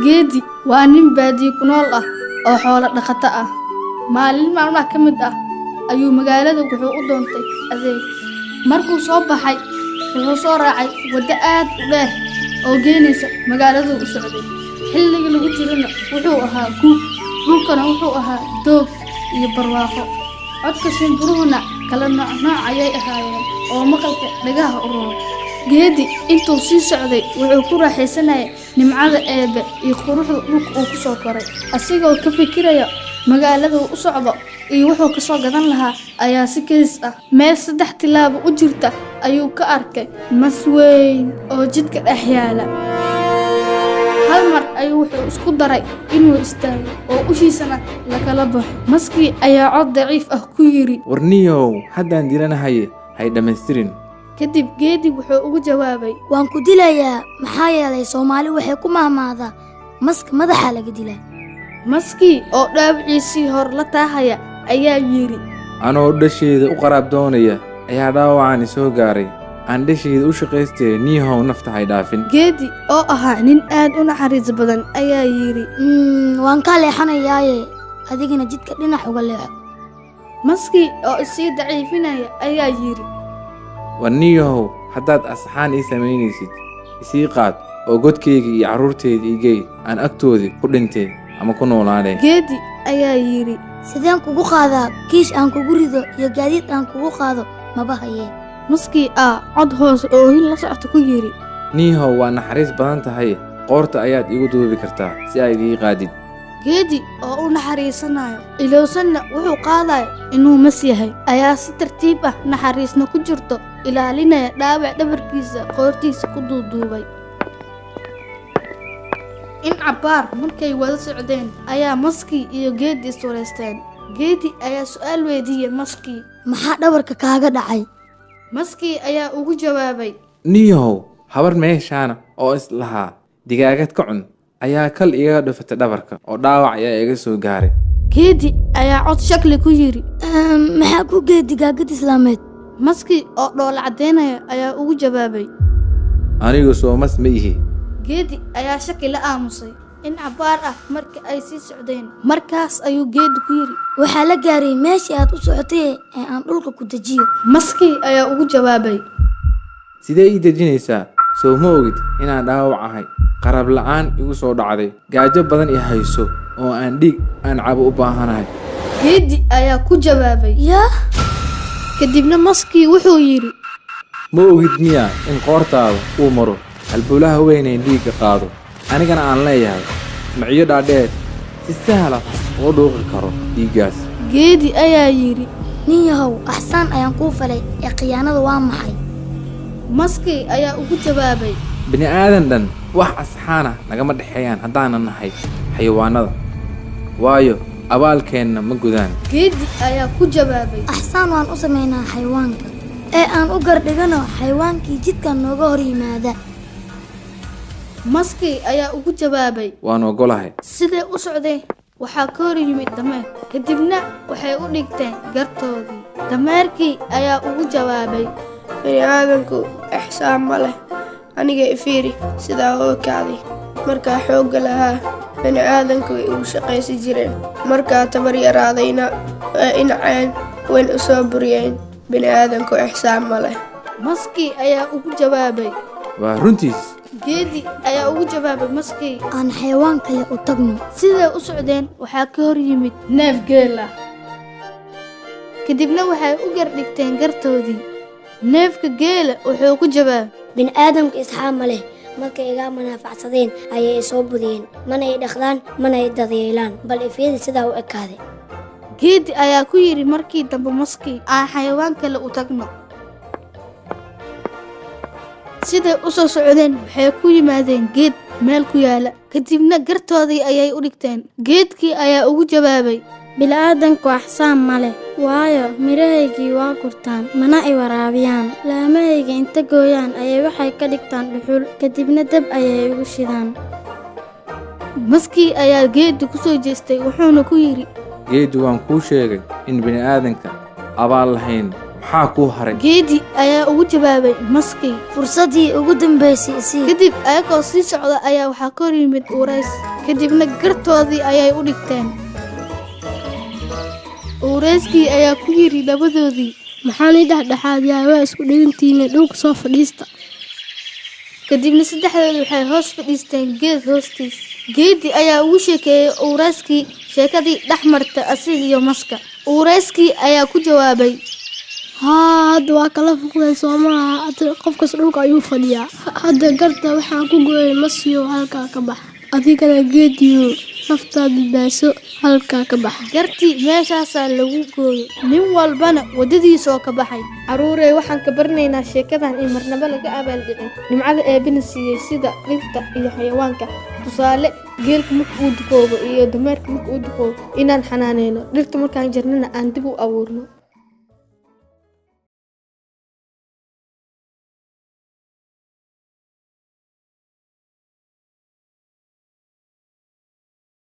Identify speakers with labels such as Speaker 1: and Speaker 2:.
Speaker 1: Geedi waa nin baadiye ku nool ah oo xoolo dhaqato ah. Maalin maalmaha ka mid ah ayuu magaalada wuxuu u doontay adeeg. Markuu soo baxay, wuxuu soo raacay waddo aad u dheer oo geynaysa magaaladuu u socday. Xilligii lagu jirana wuxuu ahaa gu, dhulkana wuxuu ahaa doog iyo barwaaqo. Codka shimbiruhuna kala nooc nooc ayay ahaayeen oo maqalka dhagaha u roon. Geedi intuu sii socday wuxuu ku raaxaysanayay nimcada Eebbe iyo quruxda dhulka uu ku soo koray. Asigoo ka fikiraya magaalada uu u socdo iyo wuxuu ka soo gadan lahaa ayaa si kedis ah meel 3 tilaabo u jirta ayuu ka arkay mas weyn oo jidka dhex yaala. Hal mar ayuu wuxuu isku daray inuu istaago oo ushiisana lakala baxo. Maskii ayaa cod daciif ah ku yiri,
Speaker 2: Warniyow, haddaan dilanahaye hay dhammaystirin.
Speaker 1: Kadib Geedi wuxuu ugu jawaabay,
Speaker 3: Waan ku dilayaa, maxaa yeelay Soomaali waxay ku mahmaadaa maska madaxa laga dilaa.
Speaker 1: Maskii oo dhaawiciisii hor la taahaya ayaa yiri,
Speaker 2: Anoo dhasheeda u qaraab doonaya ayaa dhaawacani soo gaaray. Aan dhasheeda u shaqaystay, niihow nafta hay dhaafin.
Speaker 1: Geedi oo ahaa nin aad u naxariis badan ayaa yiri,
Speaker 3: Waan kaa leexanayaaye, adigana jidka dhinac uga leexo.
Speaker 1: Maskii oo isii daciifinaya ayaa yiri,
Speaker 2: Warniyow, haddaad asxaan ii samaynaysid, isii qaad oo godkayga iyo carruurtayda ii geey, aan agtoodii ku dhintay ama ku noolaanay.
Speaker 1: Geedi ayaa yiri,
Speaker 3: Sideen kugu qaadaa kiish aan kugu rido iyo gaadiid aan kugu qaado maba hayee.
Speaker 1: Maskii aa cod hoose oohin la socota ku yiri,
Speaker 2: Niihow, waa naxariis badan tahay, qoorta ayaad igu duubi kartaa si aad ii qaadid.
Speaker 1: Geedi oo u naxariisanayo ilowsanna wuxuu qaadaya inuu mas yahay ayaa si tartiib ah naxariisna ku jirto ilaalinaya dhaawac dhabarkiisa qoortiisa ku duuduubay. In cabbaar markay wada socdeen ayaa maskii iyo Geedi iswareysteen. Geedi ayaa su'aal weydiiyey maskii,
Speaker 3: Maxaa dhabarka kaaga dhacay?
Speaker 1: Maskii ayaa ugu jawaabay,
Speaker 2: Niihow, habar meeshaana oo is lahaa digaagad ka cun ayaa kal igaga dhufatay dhabarka oo dhaawac ayaa iga soo gaaray.
Speaker 1: Geedi ayaa cod shakli ku yiri,
Speaker 3: Maxaa ku geeyay digaagad islaameed?
Speaker 1: Maskii oo dhoola caddeynaya ayaa ugu jawaabay,
Speaker 2: Anigu soo mas ma ihi.
Speaker 1: Geedi ayaa shaki la aamusay. In cabbaar ah markii ay sii socdeen, markaas ayuu Geedi ku yiri,
Speaker 3: Waxaa la gaaray meeshii aad u socotay ee aan dhulka ku dejiyo.
Speaker 1: Maskii ayaa ugu jawaabay,
Speaker 2: Sidee ii dejinaysaa? Soo ma ogid inaan dhaawac ahay, qarab la'aan igu soo dhacday, gaajo badan i hayso oo aan dhiig aan cabo u baahanahay.
Speaker 1: Geedi ayaa ku jawaabay,
Speaker 3: Yaa?
Speaker 1: Kadibna maskii wuxuu yiri,
Speaker 2: Ma ogid miyaa in qoortaada uu maro halbowlaha weyn ee dhiigga qaado, anigana aan leeyahay maciyo dhaadheer si sahla uga dhuuqi karo dhiiggaas.
Speaker 1: Geedi ayaa yiri,
Speaker 3: Nin yahow, axsaan ayaan kuu falay ee khiyaanada waa maxay?
Speaker 1: Maskii ayaa ugu jawaabay,
Speaker 2: Bini'aadan dhan wax asxaana nagama dhexeeyaan haddaanan nahay xayawaanada, waayo abaalkeenna ma gudaan.
Speaker 1: Geedi ayaa ku jawaabay,
Speaker 3: Axsaan waan u samaynaa xayawaanka ee aan u gardhigano xayawaankii jidka nooga hor yimaada.
Speaker 1: Maskii ayaa ugu jawaabay,
Speaker 2: Waan ogolahay.
Speaker 1: Siday u socdeen waxaa ka hor yimid dameer, kadibna waxay u dhigteen gartoodii. Dameerkii ayaa ugu jawaabay,
Speaker 4: Bini'aadanku ixsaan ma leh. Aniga i fiiri sidaa u ekaaday. Markaa xoogga lahaa bini'aadanku way igu shaqaysi jireen. Markaa tabar yaraadayna waa i naceen, wayna u soo buriyeen. Bini'aadanku ixsaan ma leh.
Speaker 1: Maskii ayaa ugu jawaabay,
Speaker 2: Waa runtiis.
Speaker 1: Geedi ayaa ugu jawaabay maskii,
Speaker 3: Aan xayawaan kale u tagno.
Speaker 1: Siday u socdeen waxaa ka hor yimid neef geel ah. Kadibna waxay u gardhigteen gartoodii. Neefka geela wuxuu ku jawaabay,
Speaker 3: Bini'aadamka isxaan ma leh. Markay iga manaafacsadeen ayay i soo budiyeen. Mana i dhaqdaan, mana i daryeelaan. Bal ifeedi sidaa u ekaaday.
Speaker 1: Geedi ayaa ku yiri markii dambe maskii, aan xayawaan kale u tagno. Siday u soo socdeen waxay ku yimaadeen geed meel ku yaala, kadibna gartoodii ayay u dhigteen. Geedkii ayaa ugu jawaabay,
Speaker 5: Bini'aadanku axsaan ma leh, waayo mirahaygii waa gurtaan, mana i waraabiyaan. Laamahayga inta gooyaan ayay waxay ka dhigtaan dhuxul, kadibna dab ayay igu shidaan.
Speaker 1: Maskii ayaa geedi ku soo jeestay wuxuuna ku yiri,
Speaker 2: Geedi, waan kuu sheegay in bini'aadanka abaal lahayn. Maxaa kuu haray?
Speaker 1: Geedi ayaa ugu jawaabay maskii,
Speaker 3: Fursaddii ugu dambaysay isii.
Speaker 1: Kadib ayagoo sii socda ayaa waxaa ka hor yimid Uurays. Kadibna gartoodii ayay u dhigteen. Uurayskii ayaa ku yidhi labadoodii,
Speaker 4: Maxaan ii dhexdhexaadiyaa? Waa isku dhigantihiin, dhulka soo fadhiista.
Speaker 1: Kadibna saddexdoodii waxay hoos fadhiisteen geed hoostiis. Geedi ayaa ugu sheekeeyey Uurayskii sheekadii dhex martay asiga iyo maska. Uurayskii ayaa ku jawaabay,
Speaker 4: Haa, hadda waa kala fuqdeen, soo maaha? Hadda qofkas dhulka ayuu fadhiyaa. Hadda garta waxaan ku gooyay masiyo, halkaa ka bax. Adigana geediyo, naftaad badbaadso, halkaa ka bax.
Speaker 1: Gartii meeshaasaa lagu gooyey, nin walbana waddadiisoo ka baxay. Carruurey, waxaan ka baranaynaa sheekadan in marnaba laga abaaldhicin nimcada Eebbana siiyey, sida dhirta iyo xayawaanka. Tusaale, geelka marka uu dukoobo iyo dameerka marka uu dukoobo inaan xanaaneyno, dhirta markaan jarnana aan dib u abuurno.